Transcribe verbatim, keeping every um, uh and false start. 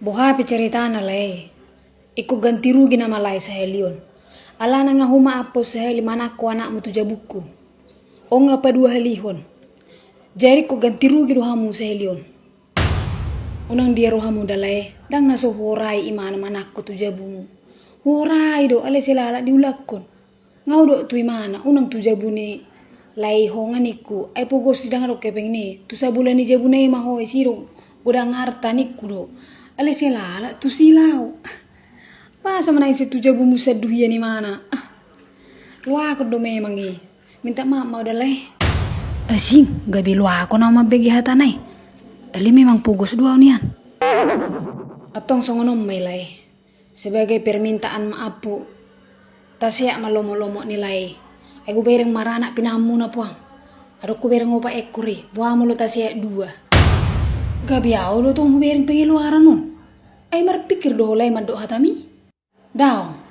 Boha pe caritana lae, ingkon ganti rugi nama lae sahali on. Alana nga humaap au sahali manangko anakmu tu jabungku. On nga paduahalihon. Jadi ingkon ganti rugi do hamu sahali on. Unang dia rohamu da lae, ndang na so huorai imana manangko tu jabumu. Huorai do, alai sai lalap diulakhon. Nga hudok tu imana, unang tu jabu ni lae i ho nga ningku, ai pogos i ndang adong hepengna i, tu sabola ni jabuna i ma ho, i sidok godang arta ningku do. Alai sai lalap tusi laho. Masa manangis tu jabumu sian duhian imana. Ah. Luakhon do memang i. Minta maaf ma au da lae. Asing, gabe luakhon au mambege hatana i. Alai memang pogos do au nian. Antong songon on ma i lae. Sebagai permintaan maafhu, taseat ma lomo-lomo ni lae i. Ai hubereng maranak pinahanmuna puang. Adong hubereng opat ekor i, boha molo taseat dua. Gabe au do tong hubereng pengeluaran on. Ai marpikir do ho lae mandok hatami? Daong,